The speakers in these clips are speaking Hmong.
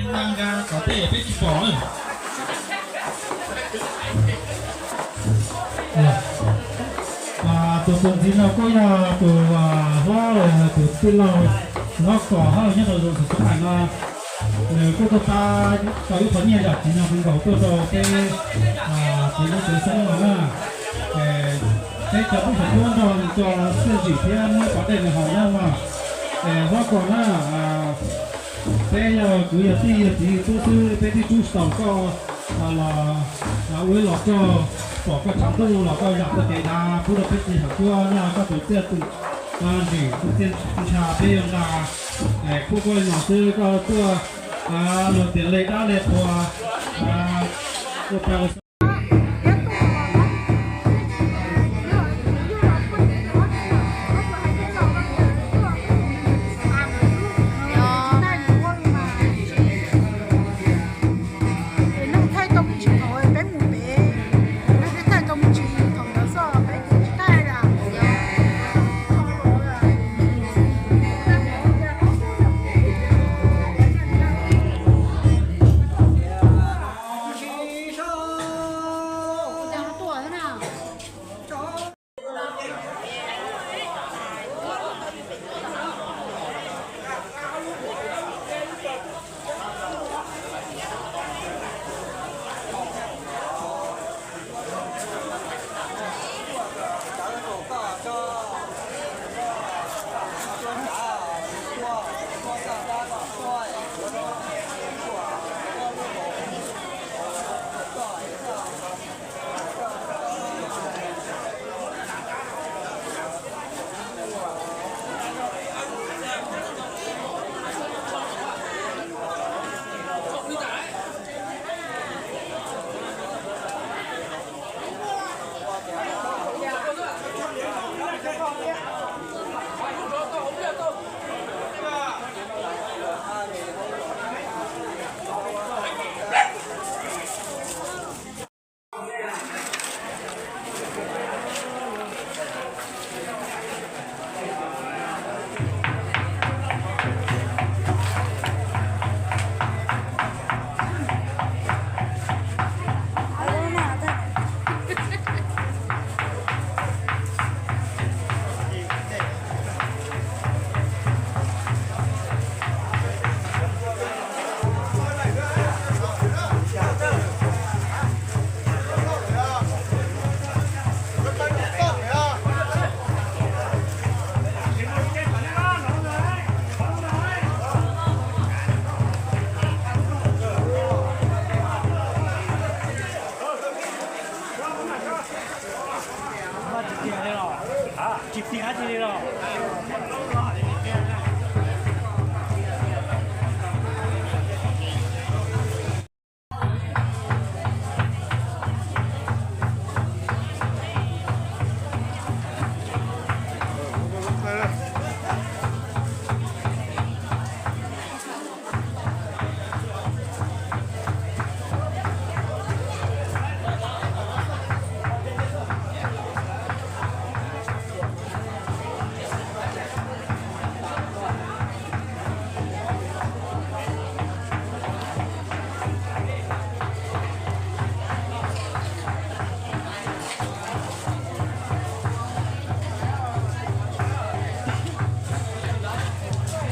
Nqa kom tej peb tsis pom. Tus tus ntxiv no kuj yog tus hlob, tus tij laug Hlob Kom Hawj nyob rau zos Xav Xub Hais no, nws kuj tuaj pab tau ib qho nyiaj zam txim no nkaus tuaj rau peb txiv neej txiv xeeb no na. Peb cov tub xyom cuab nrog nws tso xiab zim thiab muab ib pov dej nws haus na mog. Hlob Kom na, peb yog kwv yog tij yog txiv tub xwb, peb twb rub tsis tau koj los ua ib los txog, pom koj tshav ntuj los koj zam txoj kev dav pub rau peb txiv xyom cuab noj koj tus xiab tus zim tus txiaj tus ntsha peb yuav nqa. Pub koj li no xwb koj tuaj luag tias le dab le qhua ua pa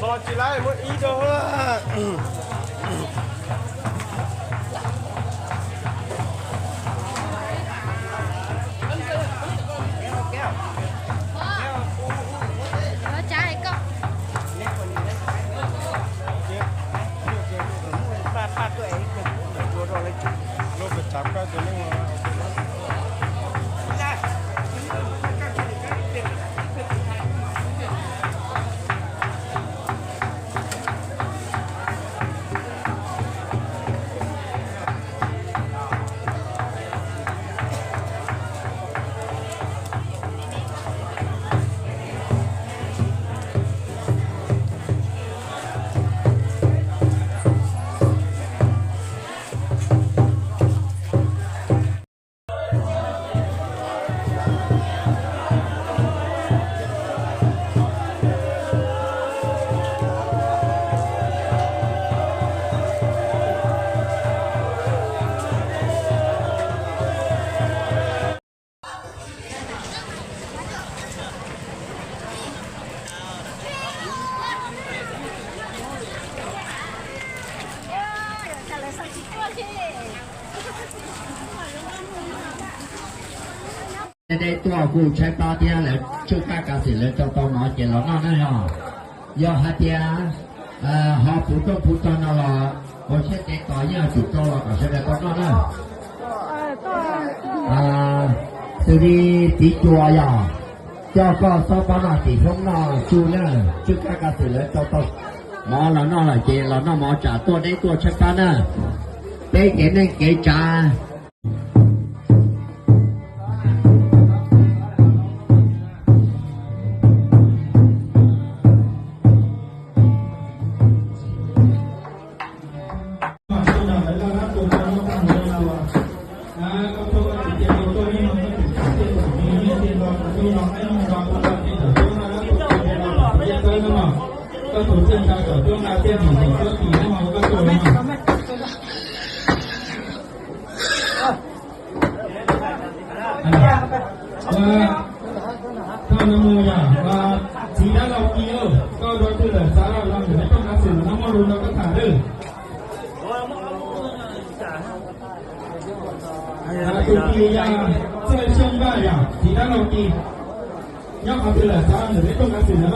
Txo tsis laib muab ib rau. Deb tuaj kuj tshaib plab thiab, lawv tswj kab kav xwm lawv tso tau mov ces los noj na yog. Yog hais tias ho puv rooj puv tog no los ua siab ntev tos yeej yuav tsum rau los kom sawv daws tau noj na. Xws li txiv cuas yog coj koj xob pab noj tim hloob noj tsuj na, tswj kab kav xwm lawv tau tau mov los noj lawm ces los noj mov tsam tuaj deb tuaj tshaib plab na. Peb kev neej kev tsav. Txiv dab laug Kis, koj rau twg lawm xav los nrog peb rooj kav xwm no muaj lus nrog koj tham lawm. Tus Kis yog Txawj Xyooj Vaj yom, txiv dab laug Kis, nyob qhov twg lawm xav los nrog peb rooj kav xwm no.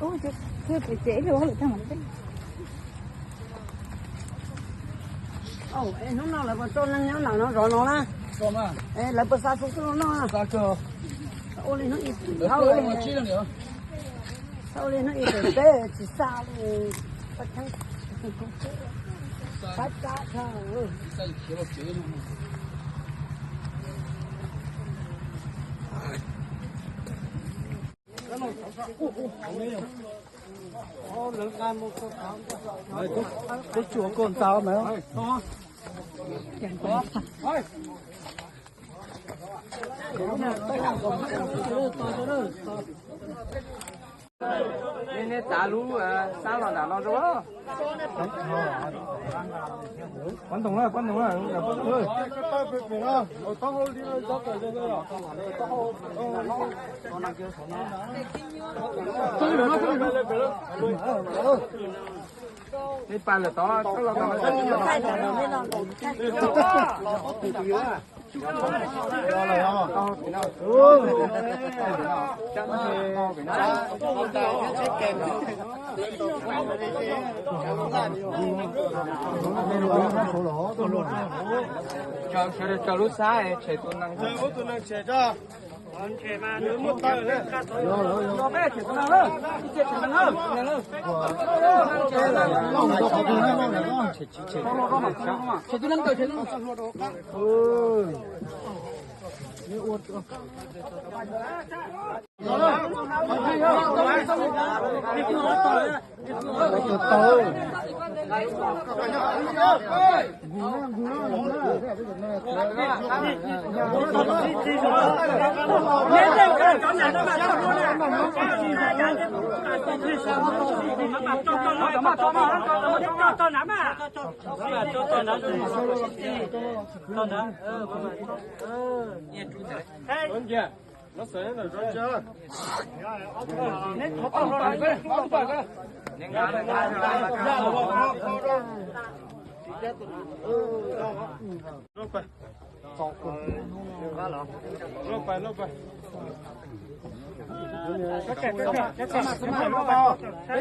Ub, twb pem ces ib pliag lawm tag mas. Es hnub no lawv puas tso neeg nyob nram no zov no na? Es lawv puas xa xov tooj no? Ua li hnub ib, ua li hnub ib tawm peb tsis xa li. Pab tsab tshaj. Tub tsuas koj ntau mas. Nej, nej txav lub xab los nram no rau. Pab ntoo na, pab ntoo na. Nej pab lawm tod, txhob los tod. Sawv daws tso lub xab tshem tus neeg. Peb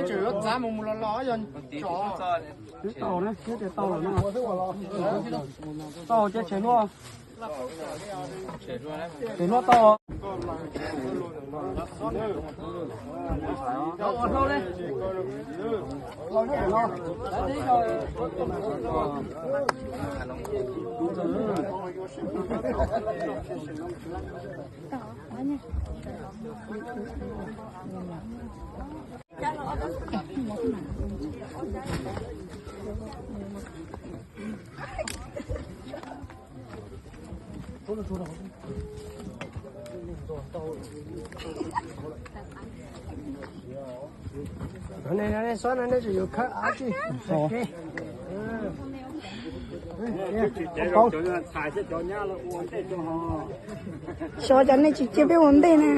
tseem yuav txav mus mus los los yog tsov. Twb tau na, twb tias tau lawm no. Tau ces tshem luaj. Tshem luaj tau. Xyov cov nej tsis cia peb ua ntej na.